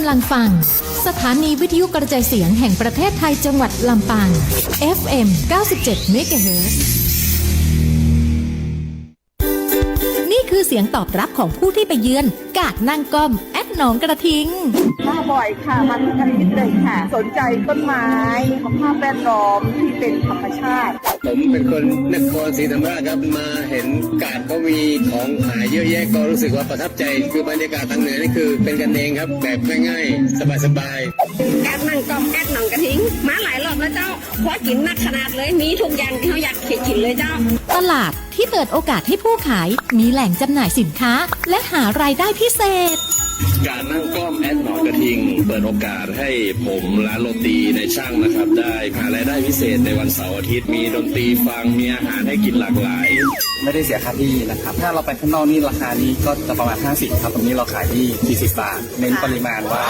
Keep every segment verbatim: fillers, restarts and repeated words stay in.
กำลังฟัง สถานีวิทยุกระจายเสียงแห่งประเทศไทยจังหวัดลำปาง เอฟเอ็ม เก้าสิบเจ็ด เมกะเฮิรตซ์ นี่คือเสียงตอบรับของผู้ที่ไปเยือน กาดนั่งก้อม แอดหนองกระทิง มาบ่อยค่ะ มาทุกอาทิตย์เลยค่ะ สนใจต้นไม้ สุขภาพแวดล้อมที่เป็นธรรมชาติ ผมเป็นคนนครศรีธรรมราชครับ มาเห็นกาดเขามีของขายเยอะแยะ ก็รู้สึกว่าประทับใจ คือบรรยากาศทางเหนือนี่คือเป็นกันเองครับ แบบง่ายๆ สบายๆ กาดนั่งก้อม แอดหนองกระทิง มาหลายรอบแล้วเจ้า พอกิ๋นนักขนาดเลย มีทุกอย่างตี้เฮาอยากกิ๋นเลยเจ้า ตลาดที่เปิดโอกาสให้ผู้ขายมีแหล่งจำหน่ายสินค้า และหารายได้พิเศษ กาดนั่งก้อม แอดหนองกระทิง เปิดโอกาสให้ผมร้านโรตีนายช่างนะครับ ได้หารายได้พิเศษในวันเสาร์อาทิตย์ มีดนตรีฟัง มีอาหารให้กิ๋นหลากหลาย ไม่ได้เสียค่าที่นะครับ ถ้าเราไปข้างนอกนี่ราคานี้ก็จะประมาณห้าสิบครับ ตรงนี้เราขายที่สี่สิบบาท เน้นปริมาณว่า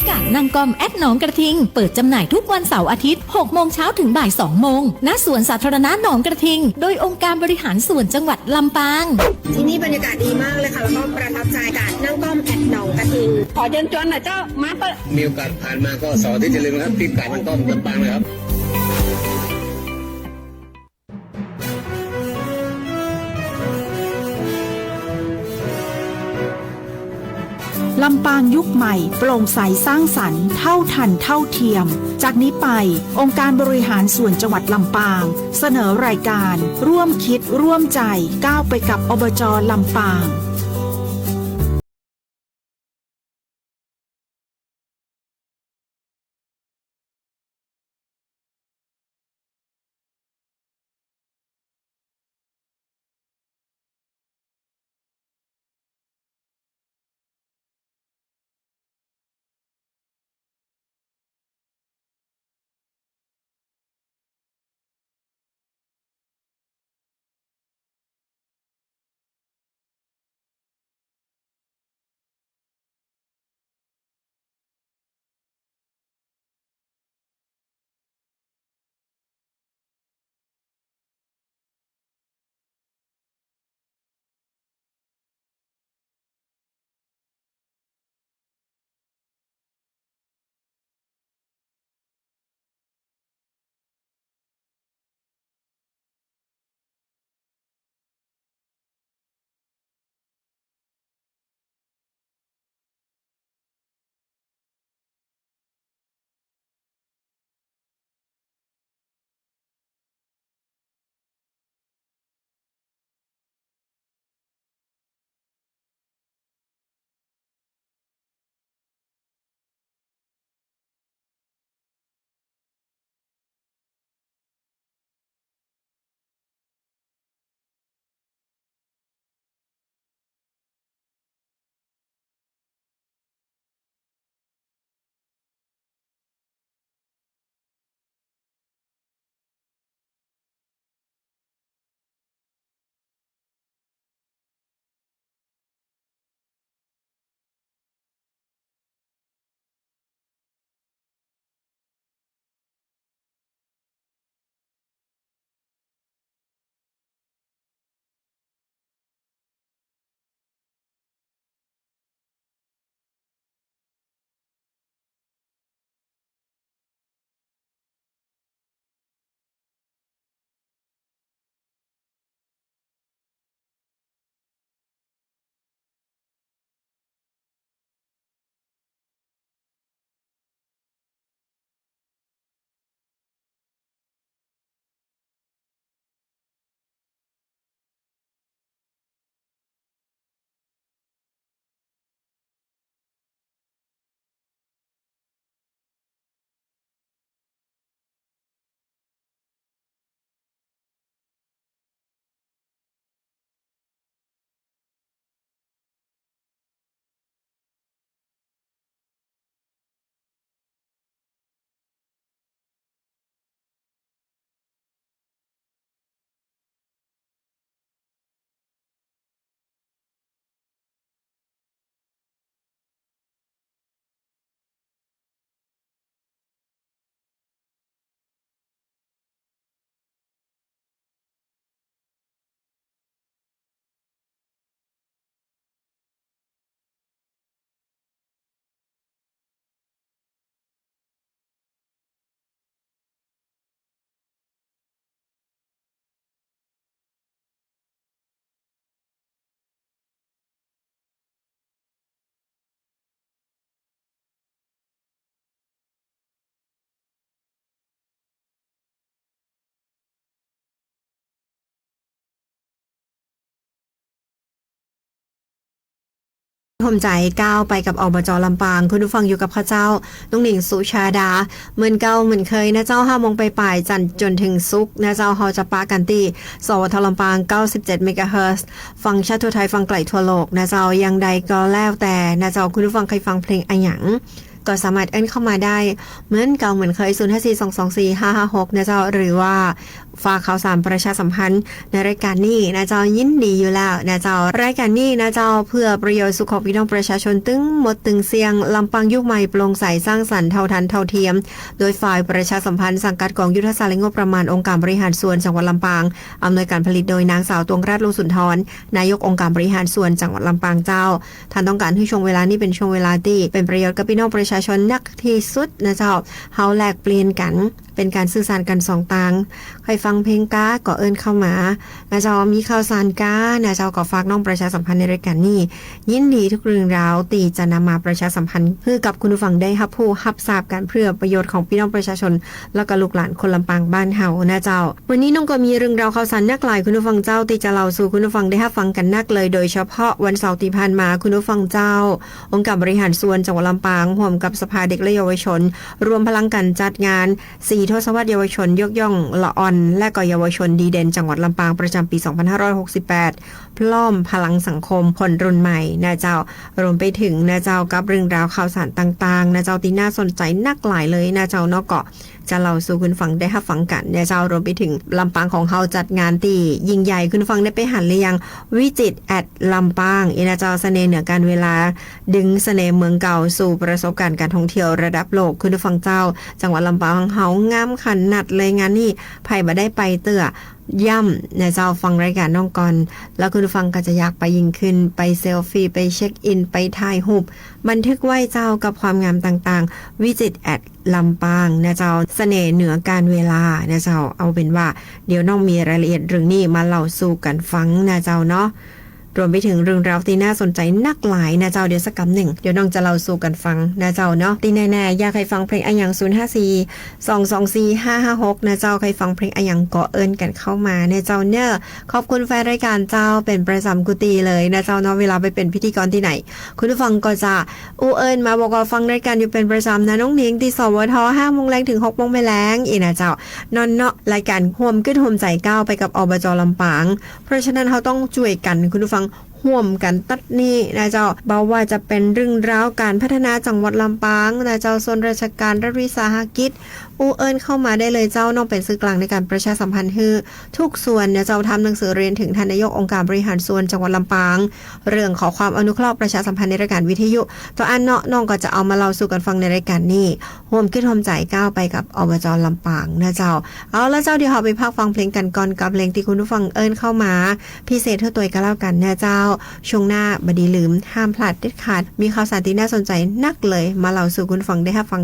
กาดนั่งก้อม แอดหนองกระทิง เปิดจำหน่ายทุกวันเสาร์อาทิตย์ หกโมงเช้าถึงบ่ายสองโมง ณ สวนสาธารณะหนองกระทิง โดยองค์การบริหารส่วนจังหวัดลำปาง ที่นี่บรรยากาศดีมากเลยค่ะ แล้วก็ประทับใจกาดนั่งก้อม แอดหนองกระทิง ขอเชิญชวนหน่อยเจ้า มาเถอะ มีโอกาสผ่านมาก็เสาร์อาทิตย์อย่าลืมนะครับ ที่กาดนั่งก้อมลำปางนะครับ ลำปางยุคใหม่ โปร่งใสสร้างสรรค์ เท่าทันเท่าเทียม จากนี้ไป องค์การบริหารส่วนจังหวัดลำปาง เสนอรายการ ร่วมคิดร่วมใจ ก้าวไปกับ อบจ. ลำปาง โฮมใจ๋ ก้าวไปกับ อบจ. ลำปาง คุณผู้ฟังอยู่กับข้าเจ้า น้องหนิง สุชาดา เหมือนเก่าเหมือนเคยนะเจ้า ห้าโมงปลายๆ จันทร์จนถึงศุกร์นะเจ้า เฮาจะปะกั๋นตี้ สวท. ลำปาง เก้าสิบเจ็ด เมกะเฮิรตซ์ ฟังชัดทั่วไทย ฟังไก๋ทั่วโลกนะเจ้า อย่างใดก็แล้วแต่นะเจ้า คุณผู้ฟังใค่ฟังเพลงอะหยัง ก็สามารถเอิ้นเข้ามาได้ เหมือนเก่าเหมือนเคย ศูนย์ห้าสี่ สองสองสี่ ห้าห้าหก นะเจ้า หรือว่า ฝากข่าวสารประชาสัมพันธ์ในรายการนี้นะเจ้า ยินดีอยู่แล้วนะเจ้า รายการนี้นะเจ้า เพื่อประโยชน์สุขของปี้น้องประชาชนตึงหมดตึงเสี้ยง ลำปางยุคใหม่โปร่งใสสร้างสรรค์เท่าทันเท่าเทียม โดยฝ่ายประชาสัมพันธ์สังกัดกองยุทธศาสตร์และงบประมาณองค์การบริหารส่วนจังหวัดลำปาง อำนวยการผลิตโดยนางสาวตวงราตร ลุงสุนทร นายกองค์การบริหารส่วนจังหวัดลำปางเจ้า ท่านต้องการหื้อช่วงเวลานี้เป๋นช่วงเวลาตี้เป๋นประโยชน์กับปี้น้องประชาชนนักที่สุดนะเจ้า เฮาแลกเปลี่ยนกั๋น เป๋นก๋านสื่อสารกั๋นสองตาง ใค่ฟังเพลงก๊าก็เอิ้นเข้ามานะเจ้า มีข่าวสารก๊านะเจ้า ก็ฝากน้องประชาสัมพันธ์ในรายการนี้ ยินดีทุกเรื่องราวตี้จะนำมาประชาสัมพันธ์หื้อกับคุณผู้ฟังได้ฮับฮู้ฮับทราบกั๋น เพื่อประโยชน์ของปี้น้องประชาชน แล้วก็ลูกหลานคนลำปางบ้านเฮานะเจ้า วันนี้น้องก็มีเรื่องราวข่าวสารนักหลายคุณผู้ฟังเจ้า ตี้จะเล่าสู่คุณผู้ฟังได้ฮับฟังกั๋นนักเลย โดยเฉพาะวันเสาร์ตี้ผ่านมาคุณผู้ฟังเจ้า องค์การบริหารส่วนจังหวัดลำปาง ฮ่วมกับสภาเด็กและเยาวชน รวมพลังกั๋นจัดงาน สี่ ทศวรรษเยาวชนยกย่องละอ่อน และก็เยาวชนดีเด่นจังหวัดลำปางประจ๋ำปี๋ สองพันห้าร้อยหกสิบแปด พร้อมพลังสังคมคนรุ่นใหม่นะเจ้า รวมไปถึงนะเจ้า กับเรื่องราวข่าวสารต่างๆ นะเจ้า ตี้น่าสนใจ๋นักหลายเลยนะเจ้าเนาะ ก็จะเล่าสู่คุณผู้ฟังได้ฮับฟังกั๋นนะเจ้า รวมไปถึงลำปางของเฮาจัดงานตี้ยิ่งใหญ่ คุณผู้ฟังได้ไปหันหรือยัง Visit at ลำปาง อี้นะเจ้า เสน่ห์เหนือการเวลา ดึงเสน่ห์เมืองเก่าสู่ประสบการณ์การท่องเที่ยวระดับโลก คุณผู้ฟังเจ้า จังหวัดลำปางเฮางามขนาดเลย งานนี้ใผบ่ได้ไปเตื้อ ย้ำนะเจ้า ฟังรายการน้องก่อน แล้วคุณผู้ฟังก็จะอยากไปยิ่งขึ้น ไปเซลฟี่ ไปเช็คอิน ไปถ่ายรูป บันทึกไว้เจ้ากับความงามต่างๆ Visit at ลำปางนะเจ้า เสน่ห์เหนือการเวลานะเจ้า เอาเป๋นว่า เดี๋ยวน้องมีรายละเอียดเรื่องนี้มาเล่าสู่กั๋นฟังนะเจ้าเนาะ รวมไปถึงเรื่องราวตี้น่าสนใจ๋นักหลายนะเจ้า เดี๋ยวสักกำนึ่ง เดี๋ยวน้องจะเล่าสู่กั๋นฟังนะเจ้าเนาะ ตี้แน่ๆ อยากใค่ฟังเพลงอะหยัง ศูนย์ห้าสี่ สองสองสี่ ห้าห้าหก นะเจ้า ใค่ฟังเพลงอะหยังก็เอิ้นกั๋นเข้ามานะเจ้าเนาะ ขอบคุณแฟนรายการเจ้า เป๋นประจ๋ำกู้ตี้เลยนะเจ้าเนาะ เวลาไปเป๋นพิธีกรตี้ไหน คุณผู้ฟังก็จะอู้เอิ้นมาบอกว่าฟังรายการอยู่เป๋นประจ๋ำนะน้องหนิง ตี้ สวท. ห้าโมงแลงถึงหกโมงแม่แลง อี้นะเจ้า นั่นเนาะ รายการฮ่วมกึ๊ดฮ่วมใจ๋ก้าวไปกับ อบจ. ลำปาง เพราะฉะนั้นเฮาต้องจ้วยกั๋น คุณผู้ฟัง ฮ่วมกั๋นตั๊ดนี้นะเจ้า บ่ว่าจะเป๋นเรื่องราวก๋านพัฒนาจังหวัดลำปางนะเจ้า ส่วนราชการรัฐวิสาหกิจ อู้เอิ้นเข้ามาได้เลยเจ้า น้องเป๋นสื่อกลางในก๋านประชาสัมพันธ์หื้อทุกส่วนนะเจ้า ทำหนังสือเรียนถึงท่านนายกองค์การบริหารส่วนจังหวัดลำปาง เรื่องขอความอนุเคราะห์ประชาสัมพันธ์ในรายการวิทยุ ต๋อนอั้นเนาะ น้องก็จะเอามาเล่าสู่กั๋นฟังในรายการนี้ ฮ่วมกึ๊ดฮ่วมใจ๋ก้าวไปกับ อบจ. ลำปางนะเจ้า เอาละเจ้า เดี๋ยวเฮาไปพักฟังเพลงกั๋นก่อน กับเพลงตี้คุณผู้ฟังเอิ้นเข้ามา พิเศษหื้อตวยก็แล้วกั๋นนะเจ้า ช่วงหน้าบ่ดีลืม ห้ามพลาดเด็ดขาด มีข่าวสารตี้น่าสนใจ๋นักเลย มาเล่าสู่คุณผู้ฟังได้ฮับฟัง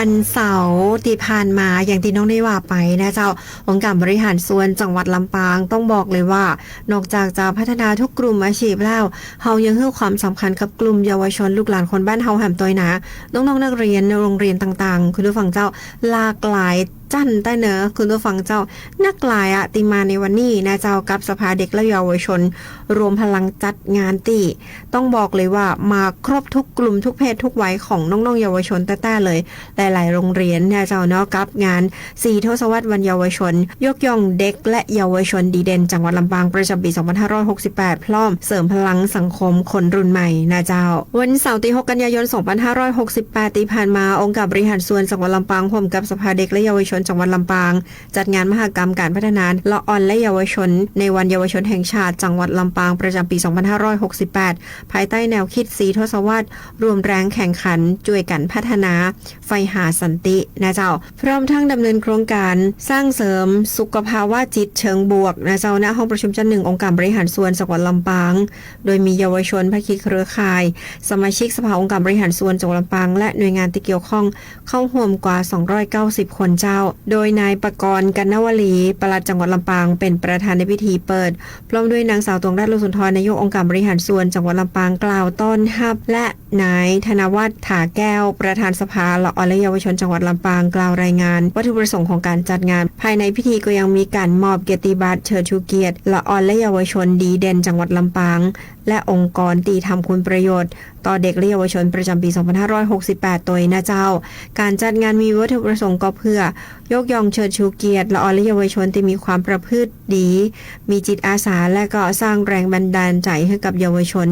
วันเสาร์ตี้ผ่านมา อย่างตี้น้องได้ว่าไปนะเจ้า องค์การบริหารส่วนจังหวัดลำปางต้องบอกเลยว่า นอกจากจะพัฒนาทุกกลุ่มอาชีพแล้ว เฮายังหื้อความสำคัญกับกลุ่มเยาวชนลูกหลานคนบ้านเฮาแหมตวยนะ น้องๆ นักเรียนในโรงเรียนต่างๆ คุณผู้ฟังเจ้า หลากหลาย จั้นใต้เนอะ คุณผู้ฟังเจ้า นักหลายอะ ตี้มาในวันนี้นะเจ้า กับสภาเด็กและเยาวชน รวมพลังจัดงานตี้ ต้องบอกเลยว่ามาครบทุกกลุ่มทุกเพศทุกวัยของน้องๆ เยาวชนแต๊ๆ เลย หลายๆ โรงเรียนนะเจ้าเนาะ กับงานสี่ทศวรรษวันเยาวชน ยกย่องเด็กและเยาวชนดีเด่นจังหวัดลำปางประจำปี๋ สองพันห้าร้อยหกสิบแปด พร้อมเสริมพลังสังคมคนรุ่นใหม่นะเจ้า วันเสาร์ตี้หกกันยายน สองพันห้าร้อยหกสิบแปด ตี้ผ่านมา องค์การบริหารส่วนจังหวัดลำปาง ร่วมกับสภาเด็กและเยาวชนจังหวัดลำปาง จัดงานมหกรรมการพัฒนาละอ่อนและเยาวชน ในวันเยาวชนแห่งชาติจังหวัดลำปางประจำปี๋ สองพันห้าร้อยหกสิบแปด ภายใต้แนวคิดสี่ทศวรรษ รวมแรงแข่งขัน จ้วยกั๋นพัฒนา ใฝ่หาสันตินะเจ้า พร้อมทั้งดำเนินโครงการสร้างเสริมสุขภาวะจิตเชิงบวกนะเจ้า ณ ห้องประชุมชั้นหนึ่ง องค์การบริหารส่วนจังหวัดลำปาง โดยมีเยาวชน ภาคีเครือข่าย สมาชิกสภาองค์การบริหารส่วนจังหวัดลำปาง และหน่วยงานตี้เกี่ยวข้อง เข้าร่วมกว่า สองร้อยเก้าสิบ คนเจ้า โดยนายปกรณ์ กรรณวลี ปลัดจังหวัดลำปาง เป๋นประธานในพิธีเปิด พร้อมด้วยนางสาว ตวงรัตน์ โลสุนทร นายกองค์การบริหารส่วนจังหวัดลำปาง กล่าวต้อนฮับ และนายธนวัฒน์ ถาแก้ว ประธานสภาละอ่อนและเยาวชนจังหวัดลำปาง กล่าวรายงานวัตถุประสงค์ของการจัดงาน ภายในพิธีก็ยังมีการมอบเกียรติบัตรเชิดชูเกียรติละอ่อนและเยาวชนดีเด่นจังหวัดลำปาง และองค์กรตี้ทำคุณประโยชน์ ต่อเด็กและเยาวชนประจำปี๋ สองพันห้าร้อยหกสิบแปด ตวยนะเจ้า การจัดงานมีวัตถุประสงค์ก็เพื่อยกย่องเชิดชูเกียรติละอ่อนและเยาวชนตี้มีความประพฤติดี มีจิตอาสา และก็สร้างแรงบันดาลใจ๋หื้อกับเยาวชน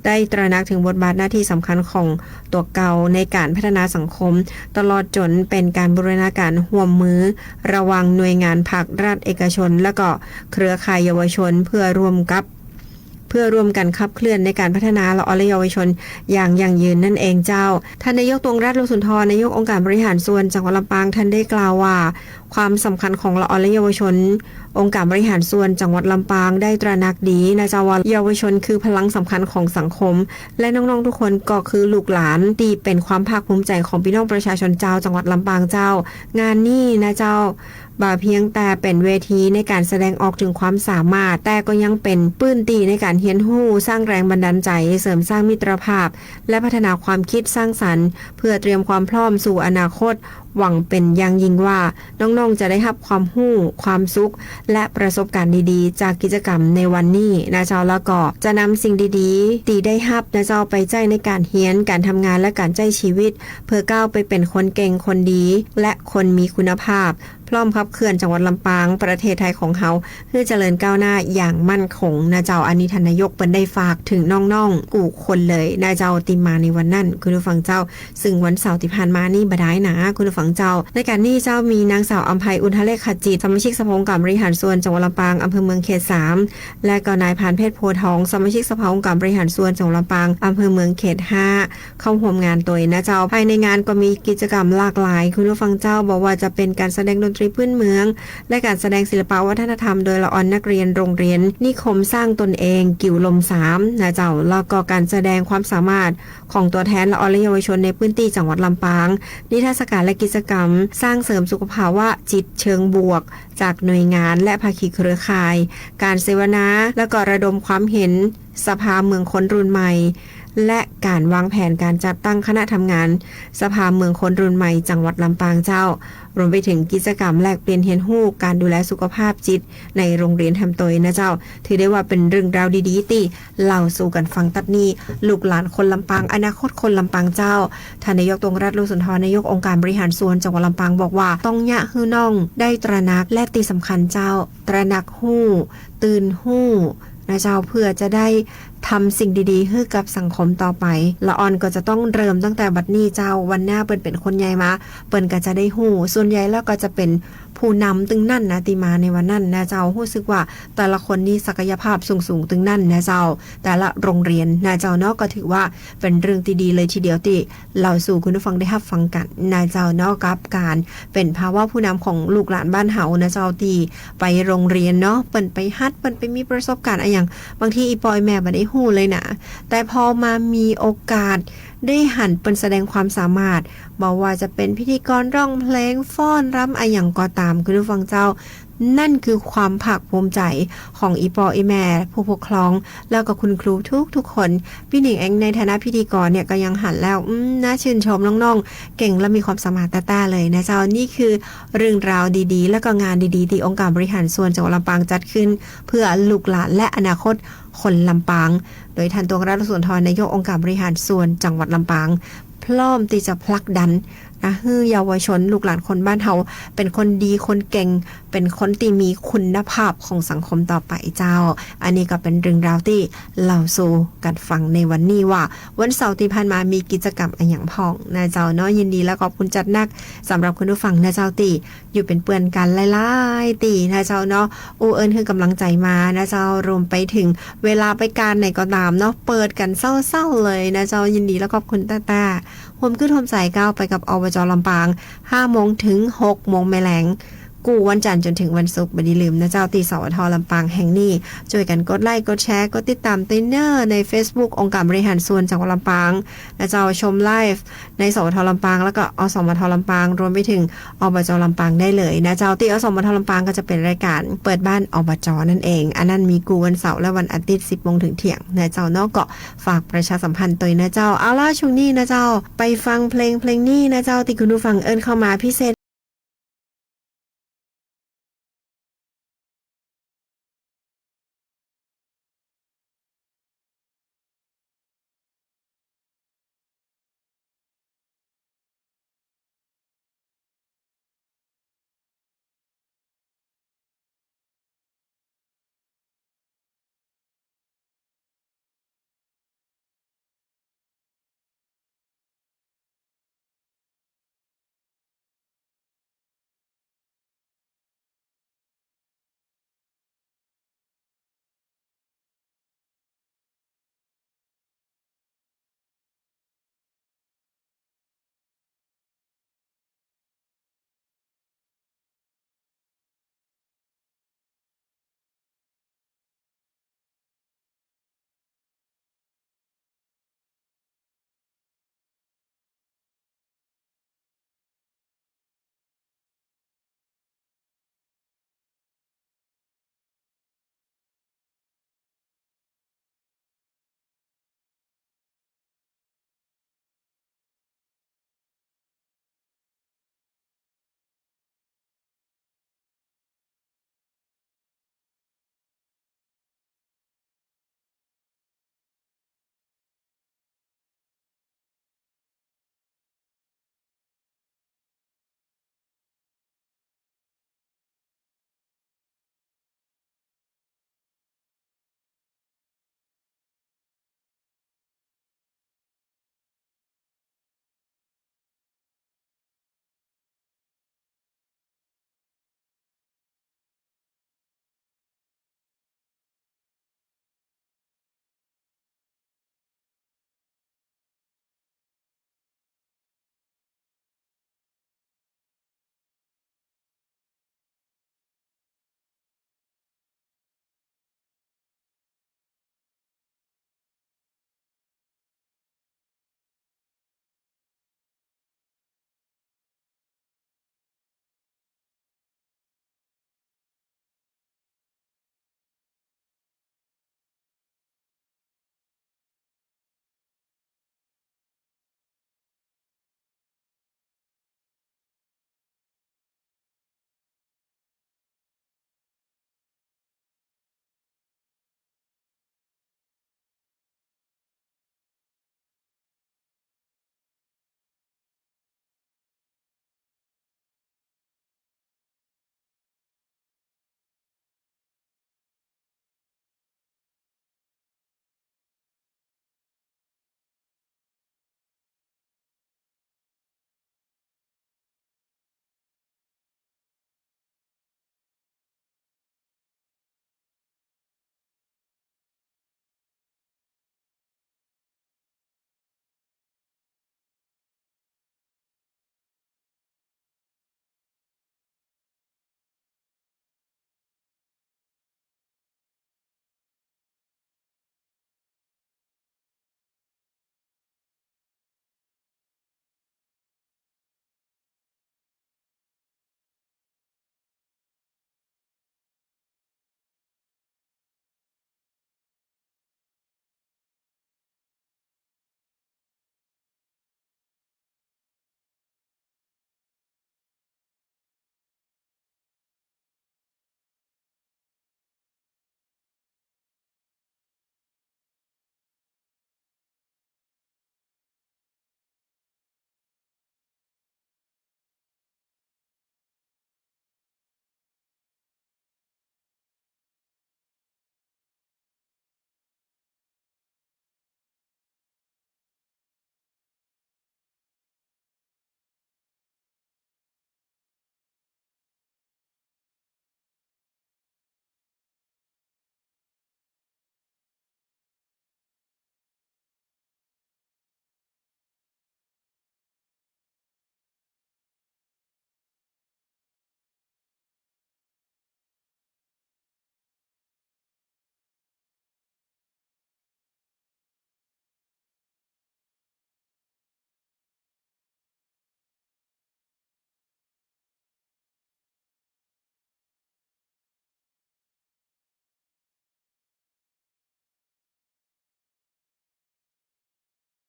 ได้ตระหนักถึงบทบาทหน้าตี้สำคัญของตั๋วเก่าในการพัฒนาสังคม ตลอดจ๋นเป๋นการบูรณาการฮ่วมมือ ระหว่างหน่วยงานภาครัฐเอกชน และก็เครือข่ายเยาวชน เพื่อร่วมกับ เพื่อร่วมกั๋นขับเคลื่อนในการพัฒนาละอ่อนและเยาวชนอย่างยั่งยืนนั่นเองเจ้า ท่านนายก ตวงรัตน์ โลสุนทร นายกองค์การบริหารส่วนจังหวัดลำปาง ท่านได้กล่าวว่า ความสำคัญของละอ่อนและเยาวชน องค์การบริหารส่วนจังหวัดลำปางได้ตระหนักดีนะเจ้าว่า เยาวชนคือพลังสำคัญของสังคม และน้องๆ ทุกคนก็คือลูกหลานตี้เป๋นความภาคภูมิใจ๋ของปี้น้องประชาชนจาวจังหวัดลำปางเจ้า งานนี้นะเจ้า บ่าเพียงแต่เป๋นเวทีในการแสดงออกถึงความสามารถ แต่ก็ยังเป๋นปื้นตี้ในการเฮียนฮู้ สร้างแรงบันดาลใจ๋ เสริมสร้างมิตรภาพ และพัฒนาความคิดสร้างสรรค์ เพื่อเตรียมความพร้อมสู่อนาคต หวังเป๋นอย่างยิ่งว่า น้องๆ จะได้ฮับความฮู้ ความสุข และประสบการณ์ดีๆ จากกิจกรรมในวันนี้นะเจ้า แล้วก็จะนำสิ่งดีๆ ตี้ได้ฮับนะเจ้า ไปใจ๊ในการเฮียน การทำงาน และการใจ๊ชีวิต เพื่อก้าวไปเป๋นคนเก่ง คนดี และคนมีคุณภาพ พร้อมขับเคลื่อนจังหวัดลำปาง ประเทศไทยของเฮา หื้อเจริญก้าวหน้าอย่างมั่นคงนะเจ้า อันนี้ท่านนายกเปิ้นได้ฝากเถิงน้องๆ กู้คนเลยนะเจ้า ตี้มาในวันนั้น คุณผู้ฟังเจ้า ซึ่งวันเสาร์ตี้ผ่านมานี่บ่ดายหนา คุณผู้ฟังเจ้า ในการนี้เจ้ามีนางสาวอำไพ อุณทเลขจิต สมาชิกสภาองค์การบริหารส่วนจังหวัดลำปาง อำเภอเมืองเขตสาม และก็นายพานเพชร โพธิ์ทอง สมาชิกสภาองค์การบริหารส่วนจังหวัดลำปาง อำเภอเมืองเขตห้า เข้าฮ่วมงานตวยนะเจ้า ภายในงานก็มีกิจกรรมหลากหลาย คุณผู้ฟังเจ้า บ่ว่าจะเป๋นการแสดงดนตรีพื้นเมือง และการแสดงศิลปะวัฒนธรรมโดยละอ่อนนักเรียนโรงเรียนนิคมสร้างตนเอง กิ่วลมสาม นะเจ้า แล้วก็การแสดงความสามารถของตั๋วแทนละอ่อนและเยาวชนในพื้นตี้จังหวัดลำปาง นิทรรศการและกิจกรรมสร้างเสริมสุขภาวะจิตเชิงบวกจากหน่วยงานและภาคีเครือข่าย การเสวนา แล้วก็ระดมความเห็นสภาเมืองคนรุ่นใหม่ และการวางแผนการจัดตั้งคณะทำงานสภาเมืองคนรุ่นใหม่จังหวัดลำปางเจ้า รวมไปถึงกิจกรรมแลกเปลี่ยนเฮียนฮู้การดูแลสุขภาพจิตในโรงเรียนแหมตวยนะเจ้า ถือได้ว่าเป๋นเรื่องราวดีๆ ตี้เล่าสู่กั๋นฟังตัดนี้ ลูกหลานคนลำปาง อนาคตคนลำปางเจ้า ท่านนายก ตวงรัตน์ โลสุนทร นายกองค์การบริหารส่วนจังหวัดลำปางบอกว่า ต้องเยียะหื้อน้องได้ตระหนัก และตี้สำคัญเจ้า ตระหนักฮู้ ตื่นฮู้ นะเจ้า เพื่อจะได้ทำสิ่งดีๆ หื้อกับสังคมต่อไป ละอ่อนก็จะต้องเริ่มตั้งแต่บัดนี้เจ้า วันหน้าเปิ้นเป๋นคนใหญ่มา เปิ้นก็จะได้ฮู้ ส่วนใหญ่แล้วก็จะเป๋นผู้นำตึงนั้นนะ ตี้มาในวันนั้นนะเจ้า ฮู้สึกว่าแต่ละคนนี่ศักยภาพสูงๆ ตึงนั้นนะเจ้า แต่ละโรงเรียนนะเจ้าเนาะ ก็ถือว่าเป๋นเรื่องตี้ดีเลยทีเดียวตี้เล่าสู่คุณผู้ฟังได้ฮับฟังกั๋นนะเจ้าเนาะ กับการเป๋นภาวะผู้นำของลูกหลานบ้านเฮานะเจ้า ตี้ไปโรงเรียนเนาะ เปิ้นไปฮัด เปิ้นไปมีประสบการณ์อะหยัง บางทีอี่ป้ออี่แม่บ่ได้ฮู้เลยนะ แต่พอมามีโอกาส ได้หันเปิ้นแสดงความสามารถ บ่ว่าจะเป๋นพิธีกรร้องเพลง ฟ้อนรำอะหยังก็ต๋าม คุณผู้ฟังเจ้า นั่นคือความภาคภูมิใจ๋ของอี่ป้ออี่แม่ ผู้ปกครอง แล้วก็คุณครูทุกๆ คน ปี้หนิงเองในฐานะพิธีกรเนี่ยก็ยังหันแล้ว อืม น่าชื่นชมน้องๆ เก่งและมีความสามารถแต๊ๆ เลยนะเจ้า นี่คือเรื่องราวดีๆ และก็งานดีๆ ตี้องค์การบริหารส่วนจังหวัดลำปางจัดขึ้น เพื่อลูกหลานและอนาคตคนลำปาง โดยท่าน ตวงรัตน์ สุนทร นายกองค์การบริหารส่วนจังหวัดลำปาง พร้อมตี้จะผลักดันนะ หื้อเยาวชนลูกหลานคนบ้านเฮา เป๋นคนดีคนเก่ง เป๋นคนตี้มีคุณภาพของสังคมต่อไปเจ้า อันนี้ก็เป๋นเรื่องราวตี้เล่าสู่กั๋นฟังในวันนี้ว่า วันเสาร์ตี้ผ่านมามีกิจกรรมอะหยังพ่องนะเจ้าเนาะ ยินดีและขอบคุณจัดนักสำหรับคุณผู้ฟังนะเจ้า ตี้อยู่เป๋นเปื้อนกั๋นหลายๆ ตี้นะเจ้าเนาะ อู้เอิ้นหื้อก๋ำลังใจ๋มานะเจ้า รวมไปเถิงเวลาไปก๋านไหนก็ต๋ามเนาะ เปิดกั๋นเศร้าๆ เลยนะเจ้า ยินดีและขอบคุณแต๊ๆ ฮ่วมกึ๊ดฮ่วมใจ๋ก้าวไปกับ อบจ. ลำปาง ห้าโมงเถิงหกโมงแม่แลง กู้วันจันทร์จ๋นเถิงวันศุกร์ บ่ดีลืมนะเจ้า ตี้ สวท. ลำปางแห่งนี้ จ้วยกั๋นกดไลก์ กดแชร์ กดติดต๋ามตวยเน่อ ในเฟซบุ๊กองค์การบริหารส่วนจังหวัดลำปางนะเจ้า ชมไลฟ์ใน สวท. ลำปาง แล้วก็ อสมท. ลำปาง รวมไปเถิง อบจ. ลำปางได้เลยนะเจ้า ตี้ อสมท. ลำปางก็จะเป๋นรายก๋านเปิดบ้าน อบจ. นั่นเอง อันนั้นมีกู้วันเสาร์และวันอาทิตย์ สิบโมงเถิงเที่ยงนะเจ้าเนาะ ก็ฝากประชาสัมพันธ์ตวยนะเจ้า เอาล่ะ ช่วงนี้นะเจ้า ไปฟังเพลงเพลงนี้นะเจ้า ตี้คุณผู้ฟังเอิ้นเข้ามาพิเศษ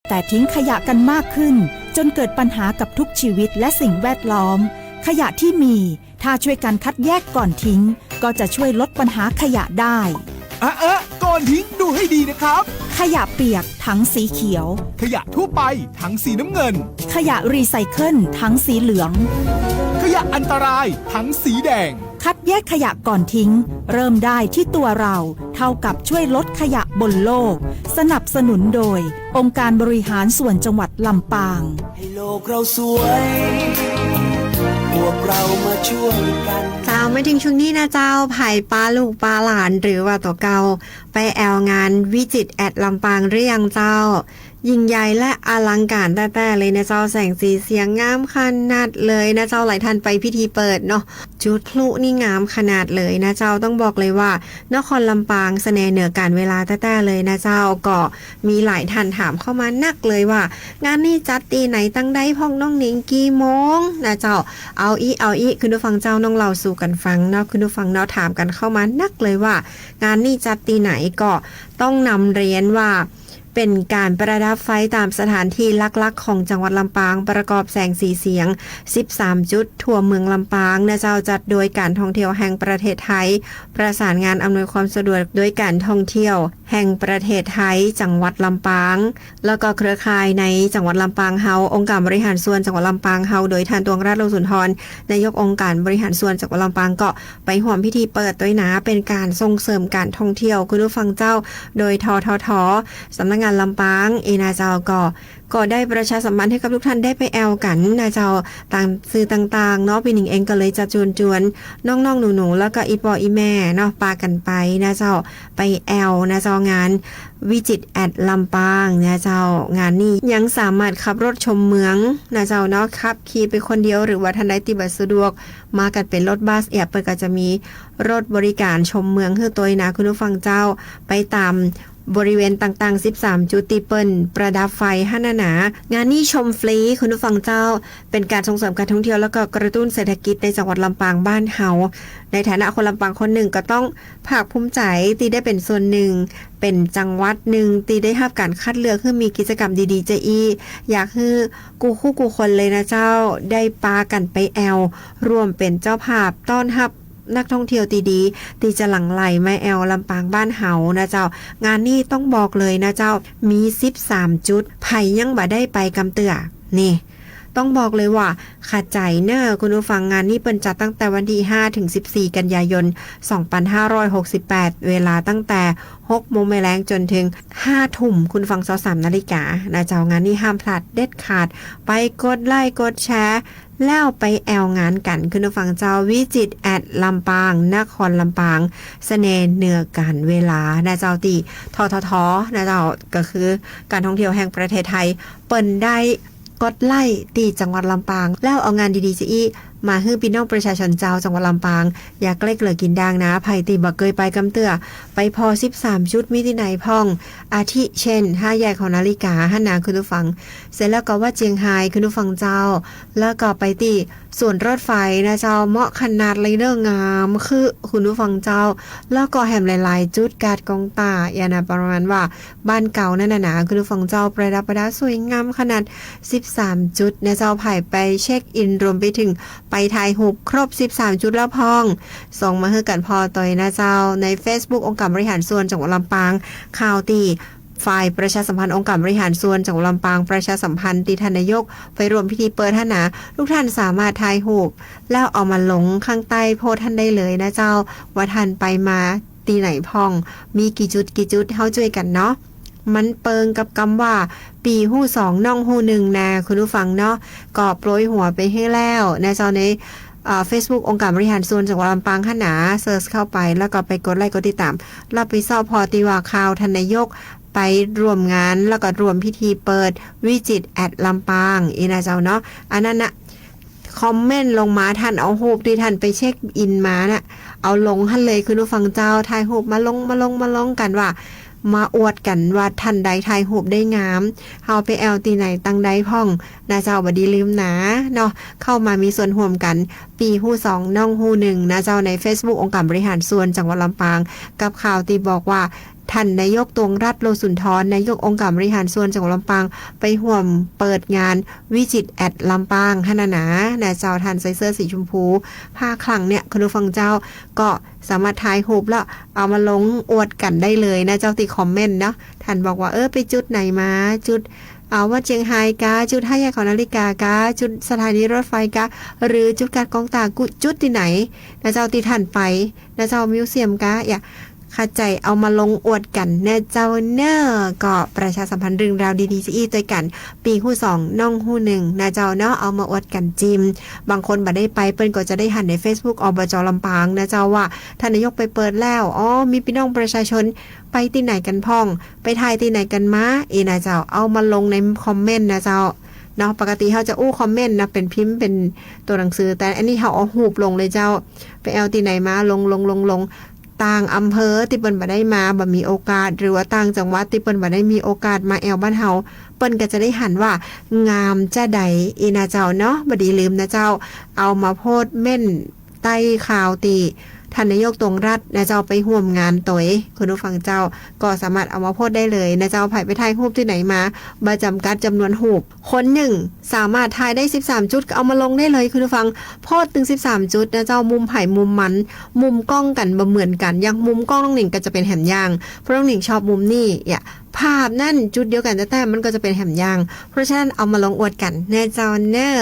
แต่ทิ้งขยะกันมากขึ้น จนเกิดปัญหากับทุกชีวิตและสิ่งแวดล้อม ขยะที่มี ถ้าช่วยกันคัดแยกก่อนทิ้ง ก็จะช่วยลดปัญหาขยะได้ อะเอ๊ะ ก่อนทิ้งดูให้ดีนะครับ ขยะเปียก ถังสีเขียว ขยะทั่วไป ถังสีน้ำเงิน ขยะรีไซเคิล ถังสีเหลือง ขยะอันตราย ถังสีแดง คัดแยกขยะก่อนทิ้ง เริ่มได้ที่ตัวเรา เท่ากับช่วยลดขยะบนโลก สนับสนุนโดย องค์การบริหารส่วนจังหวัดลำปาง ให้โลกเราสวย พวกเรามาช่วยกัน เจ้า มาเถิงช่วงนี้นะเจ้า ใผปาลูกปาหลาน หรือว่าตั๋วเก่า ไปแอ่วงาน Visit at ลำปาง หรือยังเจ้า ยิ่งใหญ่และอลังการแต๊ๆ เลยนะเจ้า แสงสีเสียงงามขนาดเลยนะเจ้า หลายท่านไปพิธีเปิดเนาะ จุดพลุนี่งามขนาดเลยนะเจ้า ต้องบอกเลยว่า นครลำปางสะแหนเหนือก๋าลเวลาแต๊ๆ เลยนะเจ้า ก็มีหลายท่านถามเข้ามานักเลยว่า งานนี้จัดตี้ไหนตังใดพ่องน้องหนิง กี่โมงนะเจ้า เอาอี้ เอาอี้ คุณผู้ฟังเจ้า น้องเล่าสู่กั๋นฟังเนาะ คุณผู้ฟังเนาะ ถามกั๋นเข้ามานักเลยว่า งานนี้จัดตี้ไหน ก็ต้องนำเรียนว่า เป๋นก๋านประดับไฟต๋ามสถานที่หลักๆ ของจังหวัดลำปาง ประกอบแสงสีเสียง สิบสาม จุดทั่วเมืองลำปางนะเจ้า จัดโดยก๋านท่องเที่ยวแห่งประเทศไทย ประสานงานอำนวยความสะดวกโดยก๋านท่องเที่ยวแห่งประเทศไทย จังหวัดลำปาง แล้วก็เครือข่ายในจังหวัดลำปางเฮา องค์การบริหารส่วนจังหวัดลำปางเฮา โดยท่าน ตวงราช โลสุนทร นายกองค์การบริหารส่วนจังหวัดลำปาง ก็ไปฮ่วมพิธีเปิดตวยนะ เป๋นก๋านส่งเสริมก๋านท่องเที่ยว คุณผู้ฟังเจ้า โดย ททท สำนักงานลำปาง เอนะเจ้า ก็ ก็ได้ประชาสัมพันธ์หื้อกับทุกท่านได้ไปแอ่วกั๋นนะเจ้า ต๋ามสื่อต่างๆ เนาะ ปี้หนิงเองก็เลยจะจวนๆ น้องๆ หนูๆ แล้วก็อี่ป้ออี่แม่เนาะ ปากั๋นไปนะเจ้า ไปแอ่วนะเจ้า งาน Visit at ลำปางนะเจ้า งานนี้ยังสามารถขับรถชมเมืองนะเจ้าเนาะ ขับขี่ไปคนเดียว หรือว่าท่านใดตี้บ่สะดวก มากั๋นเป๋นรถบัสเอียะ เปิ้นก็จะมีรถบริการชมเมืองหื้อตวยนะ คุณผู้ฟังเจ้า ไปต๋ามบริเวณต่างๆ สิบสาม จุดตี้เปิ้นประดับไฟหั้นนะนะ งานนี้ชมฟรี คุณผู้ฟังเจ้า เป๋นก๋านส่งเสริมก๋านท่องเที่ยว แล้วก็กระตุ้นเศรษฐกิจในจังหวัดลำปางบ้านเฮา ในฐานะคนลำปางคนนึ่ง ก็ต้องภาคภูมิใจ๋ตี้ได้เป๋นส่วนนึ่ง เป๋นจังหวัดนึ่งตี้ได้ฮับก๋านคัดเลือกหื้อมีกิจกรรมดีๆ จะอี้ อยากหื้อกู้คู่กู้คนเลยนะเจ้า ได้ปากั๋นไปแอ่ว ร่วมเป๋นเจ้าภาพต้อนฮับนักท่องเที่ยวตี้ดี ตี้จะหลั่งไหลมาแอ่วลำปางบ้านเฮานะเจ้า งานนี้ต้องบอกเลยนะเจ้า มี สิบสาม จุด ใผยังบ่ได้ไปกำเตื้อ นี่ ต้องบอกเลยว่า ขะใจ๋เน่อ คุณผู้ฟัง งานนี้เปิ้นจัดตั้งแต่วันตี้ ห้า ถึง สิบสี่ กันยายน สองพันห้าร้อยหกสิบแปด เวลาตั้งแต่ หก โมงแลงจ๋นเถิง ห้า ทุ่ม คุณผู้ฟังเจ้า สาม นาฬิกานะเจ้า งานนี้ห้ามพลาดเด็ดขาด ไปกดไลก์กดแชร์ แล้วไปแอ่วงานกั๋น คุณผู้ฟังเจ้า Visit at ลำปาง นครลำปาง สะแหนเหนือก๋าลเวลานะเจ้า ตี้ ททท นะเจ้า ก็คือก๋านท่องเที่ยวแห่งประเทศไทย เปิ้นได้ กดไลก์ตี้จังหวัดลำปาง แล้วเอางานดีๆ จะอี้ มาหื้อปี้น้องประชาชนเจ้าจังหวัดลำปาง อย่าเกล็กเหลือกิ๋นดางนะ ใผตี้บ่เกยไปกำเตื้อ ไปผ่อ สิบสาม จุด มีตี้ไหนพ่อง อาทิเช่น ห้าแยกหอนาฬิกาหั้นนะ คุณผู้ฟัง เสร็จแล้วก็วัดเจียงไฮ้ คุณผู้ฟังเจ้า แล้วก็ไปตี้สวนรถไฟนะเจ้า เหมาะขนาดเลยเน่อ งามคือ คุณผู้ฟังเจ้า แล้วก็แหมหลายๆ จุดกาดกองต้า อย่างนะ ประมาณว่า บ้านเก่าหั้นนะนะ คุณผู้ฟังเจ้า ประดับประดาสวยงามขนาด สิบสาม จุดนะเจ้า ใผไปเช็คอิน รวมไปเถิงไปถ่ายรูปครบ สิบสาม จุดแล้วพ่อง ส่งมาหื้อกั๋นผ่อตวยนะเจ้า ในเฟซบุ๊กองค์การบริหารส่วนจังหวัดลำปาง ข่าวตี้ฝ่ายประชาสัมพันธ์องค์การบริหารส่วนจังหวัดลำปาง ประชาสัมพันธ์ตี้ท่านนายกไปร่วมพิธีเปิดหั้นนะ ทุกท่านสามารถถ่ายรูป แล้วเอามาลงข้างใต้โพสต์หั้นได้เลยนะเจ้า ว่าท่านไปมา ตี้ไหนพ่อง มีกี่จุดกี่จุด เฮาจ้วยกั๋นเนาะ มันเปิงกับกำว่า ปี้ฮู้สองน้องฮู้นึ่งนะ คุณผู้ฟังเนาะ ก็โปรยหัวไปหื้อแล้วนะเจ้า ใน เอ่อ เฟซบุ๊กองค์การบริหารส่วนจังหวัดลำปางหั้นนะ เซิร์ชเข้าไป แล้วก็ไปกดไลก์กดติดต๋าม แล้วไปเซาะผ่อตี้ว่าข่าวท่านนายกไปร่วมงาน แล้วก็ร่วมพิธีเปิด Visit at ลำปาง อี้นะเจ้าเนาะ อันนั้นนะ คอมเมนต์ลงมา ท่านเอารูปตี้ท่านไปเช็คอินมาน่ะ เอาลงหั้นเลย คุณผู้ฟังเจ้า ถ่ายรูปมาลง มาลง มาลงกั๋นว่า มาอวดกั๋นว่าท่านใดถ่ายรูปได้งาม เฮาไปแอ่วตี้ไหนตังใดพ่องนะเจ้า บ่ดีลืมนะเนาะ เข้ามามีส่วนร่วมกั๋น ปี้ฮู้สองน้องฮู้นึ่งนะเจ้า ในเฟซบุ๊กองค์การบริหารส่วนจังหวัดลำปาง กับข่าวตี้บอกว่า ท่านนายก ตวงรัตน์ โลสุนทร นายกองค์การบริหารส่วนจังหวัดลำปาง ไปฮ่วมเปิดงาน Visit at ลำปาง หั้นน่ะนะ นะเจ้า ท่านใส่เสื้อสีชมพู ผ้าคลั่งเนี่ย คุณผู้ฟังเจ้า ก็สามารถถ่ายรูปแล้วเอามาลงอวดกั๋นได้เลยนะเจ้า ตี้คอมเมนต์เนาะ ท่านบอกว่า เออ ไปจุดไหนมา จุด อ่า วัดเจียงไฮ้กา จุดห้าแยกหอนาฬิกากา จุดสถานีรถไฟกา หรือจุดกาดกองตาก จุดตี้ไหนนะเจ้า ตี้ท่านไปนะเจ้า มิวเซียมกา อย่า เข้าใจ๋ เอามาลงอวดกั๋นนะเจ้าเน่อ ก็ประชาสัมพันธ์เรื่องราวดีๆ จะอี้ตวยกั๋น ปี้ฮู้สอง น้องฮู้หนึ่งนะเจ้าเนาะ เอามาอวดกั๋นจิม บางคนบ่ได้ไป เปิ้นก็จะได้หันในเฟซบุ๊ก อบจ ลำปางนะเจ้า ว่าท่านนายกไปเปิดแล้ว อ๋อ มีปี้น้องประชาชนไปตี้ไหนกั๋นพ่อง ไปถ่ายตี้ไหนกั๋นมา เอนะเจ้า เอามาลงในคอมเมนต์นะเจ้าเนาะ ปกติเฮาจะอู้คอมเมนต์นะ เป๋นพิมพ์ เป๋นตั๋วหนังสือ แต่อันนี้เฮาเอารูปลงเลยเจ้า ไปแอ่วตี้ไหนมา ลง ลง ลง ลง ต่างอำเภอตี้เปิ้นบ่ได้มา บ่มีโอกาส หรือว่าต่างจังหวัดตี้เปิ้นบ่ได้มีโอกาสมาแอ่วบ้านเฮา เปิ้นก็จะได้หันว่างามจะใด เอนะเจ้าเนาะ บ่ดีลืมนะเจ้า เอามาโพสต์เม้นใต้ข่าวตี้ท่านนายก ตวงรัตน์ นะเจ้า ไปฮ่วมงานตวย คุณผู้ฟังเจ้า ก็สามารถเอามาโพสต์ได้เลยนะเจ้า ใผไปถ่ายรูปตี้ไหนมา บ่จ๋ำกัดจ๋ำนวนรูป คนนึ่งสามารถถ่ายได้สิบสามจุด ก็เอามาลงได้เลย คุณผู้ฟัง โพสต์ตึงสิบสามจุดนะเจ้า มุมใผมุมมัน มุมกล้องกั๋นบ่เหมือนกั๋น อย่างมุมกล้องน้องหนิงก็จะเป๋นแหมอย่าง เพราะน้องหนิงชอบมุมนี้ อย่า ภาพนั้นจุดเดียวกั๋นแต๊ๆ มันก็จะเป๋นแหมอย่าง เพราะฉะนั้นเอามาลงอวดกั๋นนะเจ้าเน่อ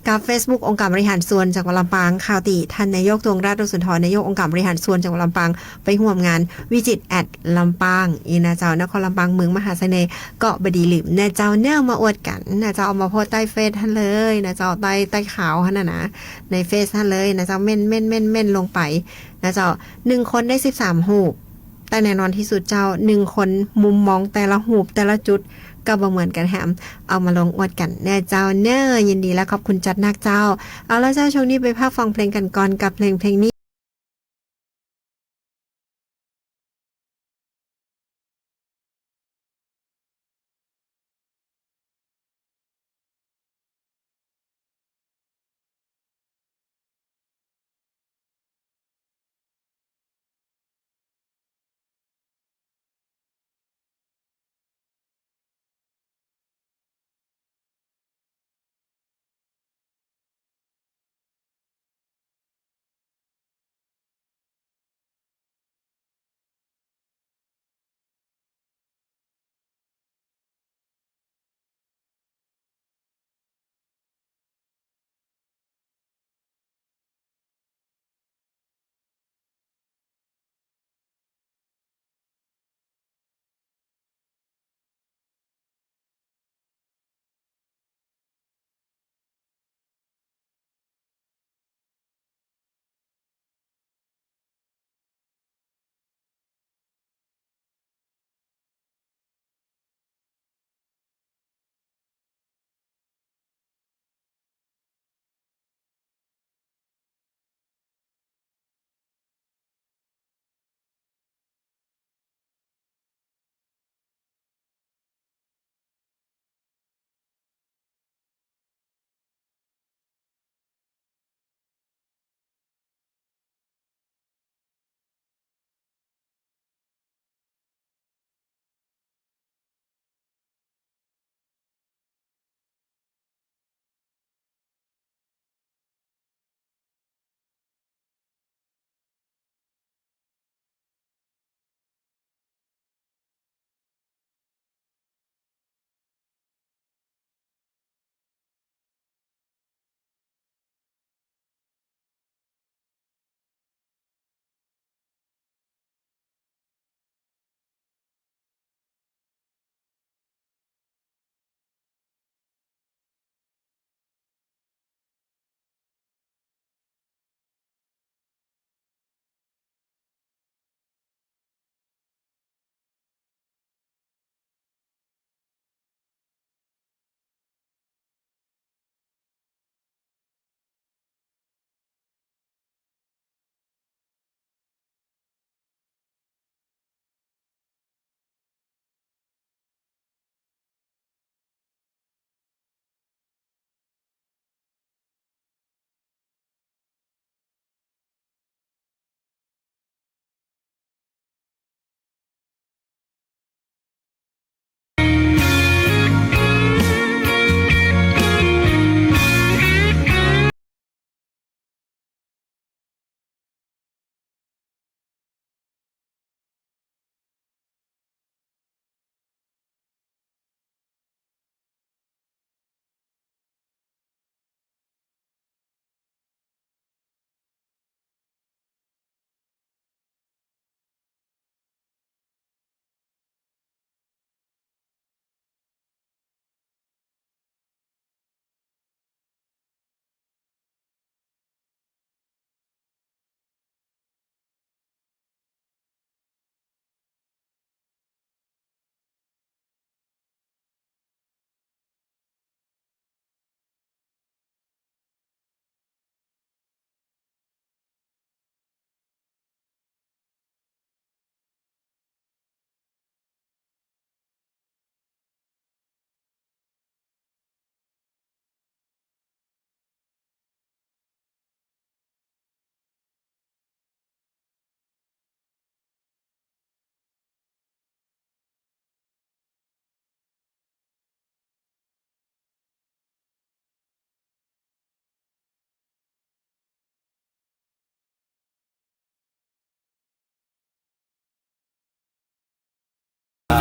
กับเฟซบุ๊กองค์การบริหารส่วนจังหวัดลำปาง ข่าวตี้ท่านนายก ตวงรัตน์ โลสุนทร นายกองค์การบริหารส่วนจังหวัดลำปาง ไปฮ่วมงาน Visit at ลำปาง เอนะเจ้า นครลำปาง เมืองมหาเสน่ห์ ก็บ่ดีลืมนะเจ้าเน่อ มาอวดกั๋นนะเจ้า เอามาโพสต์ใต้เฟซหั้นเลยนะเจ้า ใต้ ใต้ข่าวหั้นน่ะนะ ในเฟซหั้นเลยนะเจ้า เม้น เม้น เม้น เม้นลงไปนะเจ้า หนึ่งคนได้สิบสามรูป แต่แน่นอนตี้สุดเจ้า หนึ่งคนมุมมองแต่ละรูปแต่ละจุดก็บ่เหมือนกั๋นแหม เอามาลงอวดกั๋นนะเจ้าเน่อ ยินดีและขอบคุณจัดนักเจ้า เอาละเจ้า ช่วงนี้ไปพักฟังเพลงกั๋นก่อนกับเพลงเพลงนี้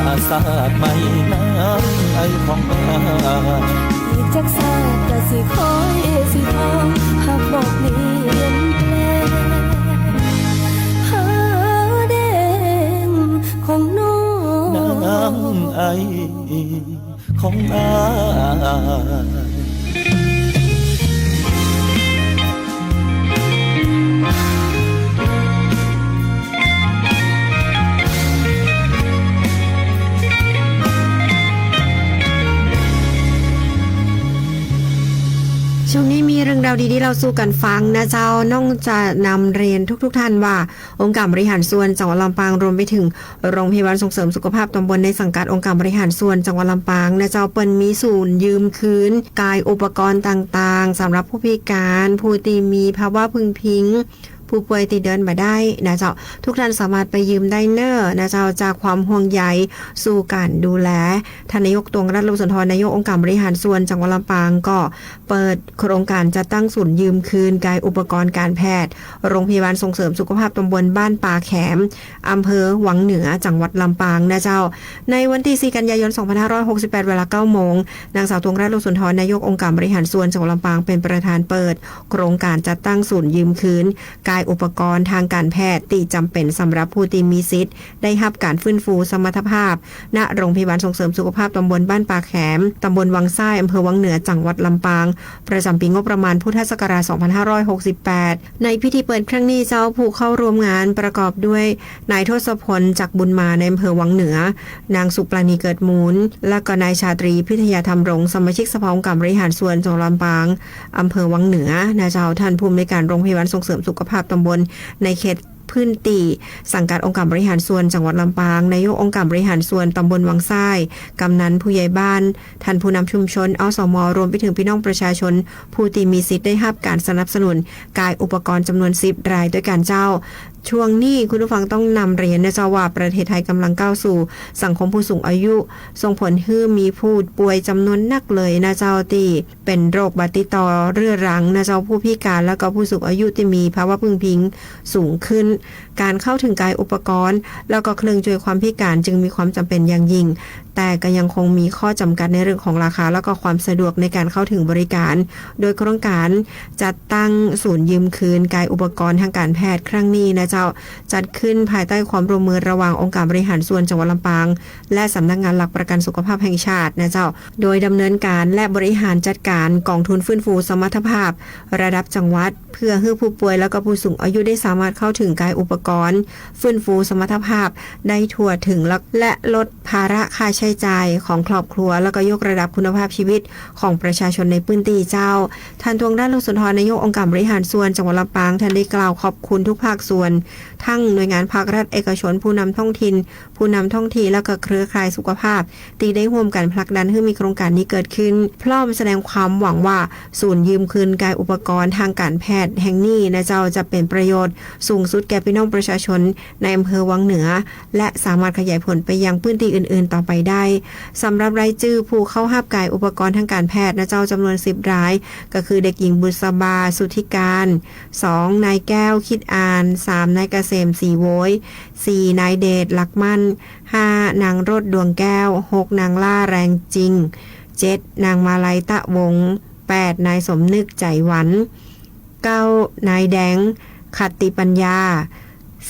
อาสาดไหมน้ำไอของบ้าน อีกจักสาดก็สิคอยสิทอง หากบ่เปลี่ยนแปลง ผ้าแดงของน้อง น้ำไอของอ้าย ช่วงนี้มีเรื่องราวดีๆเล่าสู่กั๋นฟังนะเจ้า น้องจะนำเรียนทุกๆท่านว่า องค์การบริหารส่วนจังหวัดลำปาง รวมไปเถิง โรงพยาบาลส่งเสริมสุขภาพตำบลในสังกัดองค์การบริหารส่วนจังหวัดลำปางนะเจ้า เปิ้นมีศูนย์ยืมคืนกายอุปกรณ์ต่างๆ สำหรับผู้พิการ ผู้ตี้มีภาวะพึงพิง ผู้ป่วยตี้เดินบ่ได้นะเจ้า ทุกท่านสามารถไปยืมได้เน้อนะเจ้า จากความห่วงใยสู่ก๋านดูแล ท่านนายก ตวง รัตน์ ลุงสุนทร นายกองค์การบริหารส่วนจังหวัดลำปาง ก็เปิดโครงก๋านจัดตั้งศูนย์ยืมคืนกายอุปกรณ์ก๋านแพทย์ โรงพยาบาลส่งเสริมสุขภาพตำบลบ้านป่าแขม อำเภอวังเหนือ จังหวัดลำปางนะเจ้า ในวันตี้สี่กันยายนสองพันห้าร้อยหกสิบแปด เวลาเก้าโมง นางสาว ตวง รัตน์ ลุงสุนทร นายกองค์การบริหารส่วนจังหวัดลำปาง เป๋นประธานเปิดโครงก๋านจัดตั้งศูนย์ยืมคืนกายอุปกรณ์ทางก๋านแพทย์ตี้จ๋ำเป๋นสำหรับผู้ตี้มีสิทธิ์ได้ฮับก๋านฟื้นฟูสมรรถภาพ ณ โรงพยาบาลส่งเสริมสุขภาพตำบลบ้านป่าแขม ตำบลวังซ้าย อำเภอวังเหนือ จังหวัดลำปาง ประจ๋ำปี๋งบประมาณพุทธศักราชสองพันห้าร้อยหกสิบแปด ในพิธีเปิดครั้งนี้เจ้า ผู้เข้าร่วมงานประกอบด้วย นายทศพล จักรบุญมา นายอำเภอวังเหนือ นางสุปราณี เกิดมูล และก็นายชาตรี พิทยาธรรมรงค์ สมาชิกสภาองค์การบริหารส่วนจังหวัดลำปาง อำเภอวังเหนือนะเจ้า ท่านผู้อำนวยการโรงพยาบาลส่งเสริมสุขภาพตำบลในเขตพื้นตี้สังกัดองค์การบริหารส่วนจังหวัดลำปาง นายกองค์การบริหารส่วนตำบลวังซ้าย กำนัน ผู้ใหญ่บ้าน ท่านผู้นำชุมชน อสม รวมไปเถิงพี่น้องประชาชน ผู้ตี้มีสิทธิ์ได้ฮับก๋านสนับสนุนกายอุปกรณ์จ๋ำนวนสิบรายตวยกั๋นเจ้า ช่วงนี้คุณผู้ฟังต้องนำเรียนนะเจ้าว่าประเทศไทยก๋ำลังก้าวสู่สังคมผู้สูงอายุ ส่งผลหื้อมีผู้ป่วยจ๋ำนวนนักเลยนะเจ้า ตี้เป๋นโรคบาดติดต่อเรื้อรังนะเจ้า ผู้พิการ แล้วก็ผู้สูงอายุตี้มีภาวะพึงพิงสูงขึ้น ก๋านเข้าเถิงกายอุปกรณ์ แล้วก็เครื่องจ้วยความพิการจึงมีความจ๋ำเป๋นอย่างยิ่ง แต่ก็ยังคงมีข้อจ๋ำกัดในเรื่องของราคา แล้วก็ความสะดวกในก๋านเข้าเถิงบริการ โดยโครงก๋านจัดตั้งศูนย์ยืมคืนกายอุปกรณ์ทางก๋านแพทย์ครั้งนี้นะเจ้า จัดขึ้นภายใต้องความร่วมมือระหว่างองค์การบริหารส่วนจังหวัดลำปาง และสำนักงานหลักประกันสุขภาพแห่งชาตินะเจ้า โดยดำเนินก๋านและบริหารจัดก๋านกองทุนฟื้นฟูสมรรถภาพระดับจังหวัด เพื่อหื้อผู้ป่วยแล้วก็ผู้สูงอายุได้สามารถเข้าเถิงกายอุปกรณ์ ฟื้นฟูสมรรถภาพได้ทั่วเถิง และ และลดภาระค่าใจ๊จ่ายของครอบครัว แล้วก็ยกระดับคุณภาพชีวิตของประชาชนในพื้นตี้เจ้า ท่าน ตวง รัตน์ ลุงสุนทร นายกองค์การบริหารส่วนจังหวัดลำปาง ท่านได้กล่าวขอบคุณทุกภาคส่วน ทั้งหน่วยงานภาครัฐ เอกชน ผู้นำท้องถิ่น ผู้นำท้องที่ แล้วก็เครือข่ายสุขภาพ ตี้ได้ฮ่วมกั๋นผลักดันหื้อมีโครงก๋านนี้เกิดขึ้น พร้อมแสดงความหวังว่า ศูนย์ยืมคืนกายอุปกรณ์ทางก๋านแพทย์แห่งนี้นะเจ้า จะเป๋นประโยชน์สูงสุดแก่พี่น้องประชาชนในอำเภอวังเหนือ และสามารถขยายผลไปยังพื้นตี้อื่นๆต่อไปได้ สำหรับรายจื้อผู้เข้าฮับกายอุปกรณ์ทางก๋านแพทย์นะเจ้า จ๋ำนวนสิบราย ก็คือเด็กหญิงบุษบา สุทธิการ สอง นายแก้ว คิดอ่าน สาม นายเกษม ศรีโวย สี่ นายเดช หลักมั่น ห้า นางโรจน์ ดวงแก้ว หก นางล่า แรงจริง เจ็ด นางมาลัย ตะวงศ์ แปด นายสมนึก ใจหวัน เก้า นายแดง ขัตติปัญญา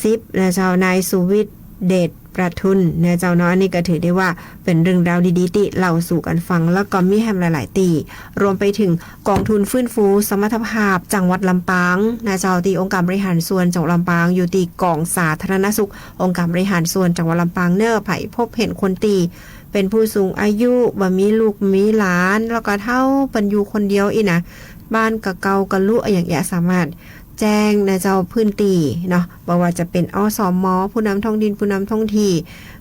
สิบ นะเจ้า นายสุวิทย์ เดชประทุน นะเจ้าเนาะ อันนี้ก็ถือได้ว่าเป๋นเรื่องราวดีๆ ตี้เล่าสู่กั๋นฟัง แล้วก็มีแหมหลายๆ ตี้ รวมไปเถิงกองทุนฟื้นฟูสมรรถภาพจังหวัดลำปาง นะเจ้า ตี้องค์การบริหารส่วนจังหวัดลำปาง อยู่ตี้ก๋องสาธารณสุข องค์การบริหารส่วนจังหวัดลำปางเน้อ ใผพบเห็นคนตี้เป๋นผู้สูงอายุ บ่มีลูกมีหลาน แล้วก็เฒ่า เปิ้นอยู่คนเดียวอี้นะ บ้านก็เก่าก็ลุ อะหยังเอี้ย สามารถแจ้งนะเจ้า พื้นตี้เนาะ บ่ว่าจะเป๋น อสม ผู้นำท้องถิ่น ผู้นำท้องที่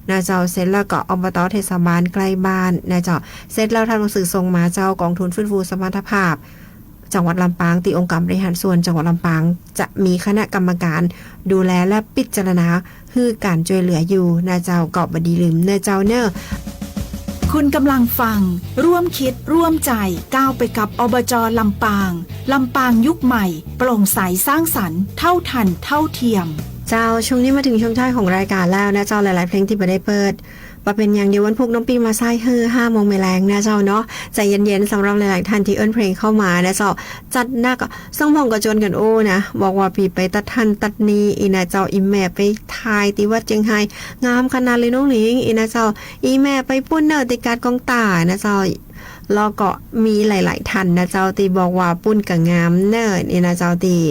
นะเจ้า เสร็จแล้วก็ อบต เทศบาลใกล้บ้านนะเจ้า เสร็จแล้วทำหนังสือส่งมาเจ้า กองทุนฟื้นฟูสมรรถภาพจังหวัดลำปาง ตี้องค์การบริหารส่วนจังหวัดลำปาง จะมีคณะกรรมการดูแลและพิจารณา หื้อก๋านจ้วยเหลืออยู่นะเจ้า ก็บ่ดีลืมเน้อเจ้าเน้อ คุณกำลังฟัง ร่วมคิดร่วมใจ ก้าวไปกับ อบจ. ลำปาง ลำปางยุคใหม่ โปร่งใสสร้างสรรค์ เท่าทันเท่าเทียม เจ้า ช่วงนี้มาถึงช่วงท้ายของรายการแล้วนะเจ้า หลายๆ เพลงตี้บ่ได้เปิด บ่เป๋นหยัง เดี๋ยววันพูกน้องปิ๊งมาใส่หื้อห้าโมงแลงๆ นะเจ้าเนาะ ใจ๋เย็นๆ สำหรับหลายๆ ท่านตี้เอิ้นเพลงเข้ามานะเจ้า จัดหนัก ซึ่งพ่องก็จวนกั๋นอู้นะ บอกว่าปี้ไปตัดหั้นตัดนี่ อี้นะเจ้า อี้แม่ไปถ่ายตี้วัดเจียงไฮ้ งามขนาดเลยน้องหนิง อี้นะเจ้า อี้แม่ไปปู๊นเน่อตี้กาดกองต้านะเจ้า แล้วก็มีหลายๆ ท่านนะเจ้า ตี้บอกว่าปู๊นก็งามเน่อ อี้นะเจ้า ตี้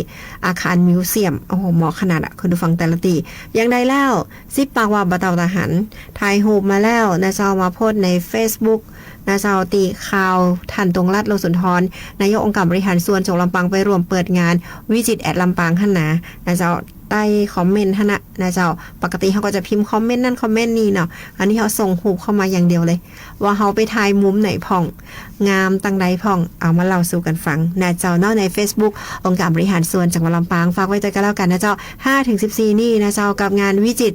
อาคารมิวเซียม โอ้โห เหมาะขนาดอะ คุณผู้ฟังแต่ละตี้ อย่างใดแล้ว สิบปากว่าบ่เต้าตาหัน ถ่ายฮูปมาแล้วนะเจ้า มาโพสต์ในเฟซบุ๊กนะเจ้า ตี้ข่าวท่าน ตวงรัตน์ โลสุนทร นายกองค์การบริหารส่วนจังหวัดลำปาง ไปร่วมเปิดงาน Visit at Lampang หั้นนา นะเจ้า ใต้คอมเมนต์หั้นนะ นะเจ้า ปกติเฮาก็จะพิมพ์คอมเมนต์นั่นคอมเมนต์นี่เนาะ อันนี้เฮาส่งฮูปเข้ามาอย่างเดียวเลย ว่าเฮาไปถ่ายมุมไหนพ่อง งามตังใดพ่อง เอามาเล่าสู่กั๋นฟังนะเจ้าเนาะ ในเฟซบุ๊กองค์การบริหารส่วนจังหวัดลำปาง ฝากไว้ตวยกั๋นแล้วกั๋นนะเจ้า ห้าถึงสิบสี่ นี่นะเจ้า กับงาน Visit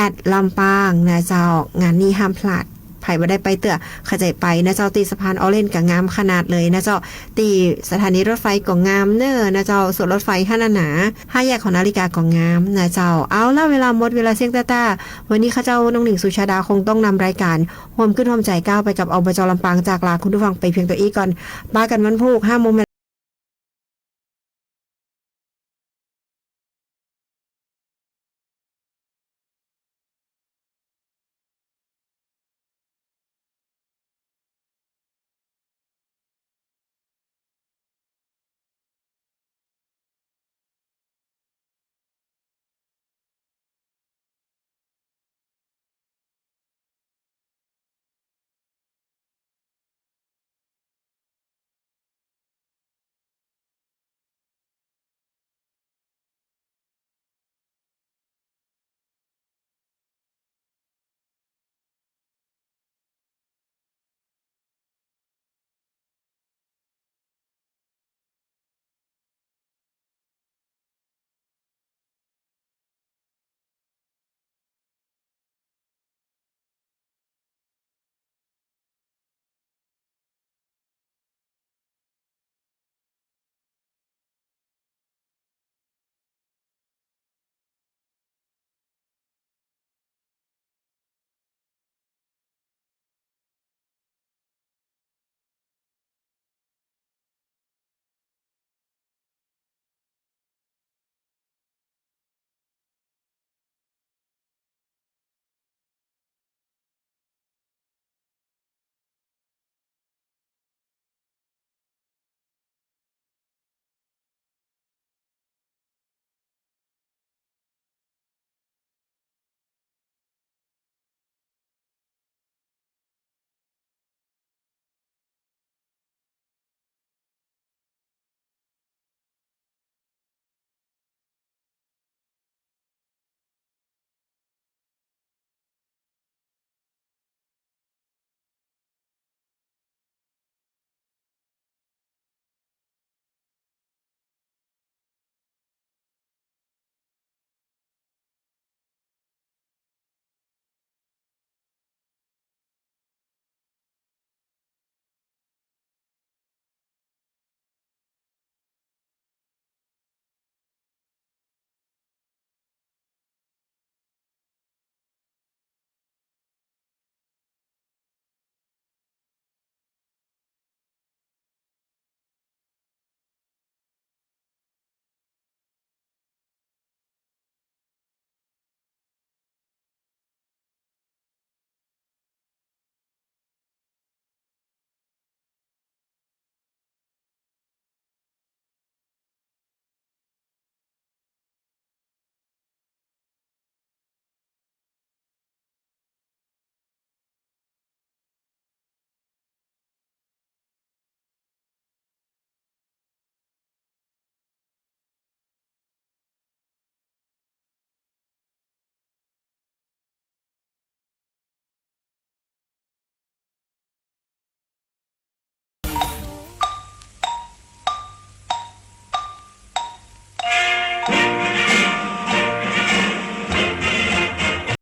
at Lampang นะเจ้า งานนี้ห้ามพลาด ใผบ่ได้ไปเตื้อ ใค่ใจ๋ไปนะเจ้า ตี้สะพานออเรนจ์ก็งามขนาดเลยนะเจ้า ตี้สถานีรถไฟก็งามเน่อนะเจ้า สวนรถไฟหั้นนา ห้าแยกหอนาฬิกาก็งามนะเจ้า เอาละ เวลาหมด เวลาเสี้ยงแต๊ๆ วันนี้ข้าเจ้าน้องหนิงสุชาดาคงต้องนำรายการฮ่วมกึ๊ดฮ่วมใจ๋ก้าวไปกับ อบจ ลำปาง จากลาคุณผู้ฟังไปเพียงเต้าอี้ก่อน ปะกั๋นวันพูก ห้าโมง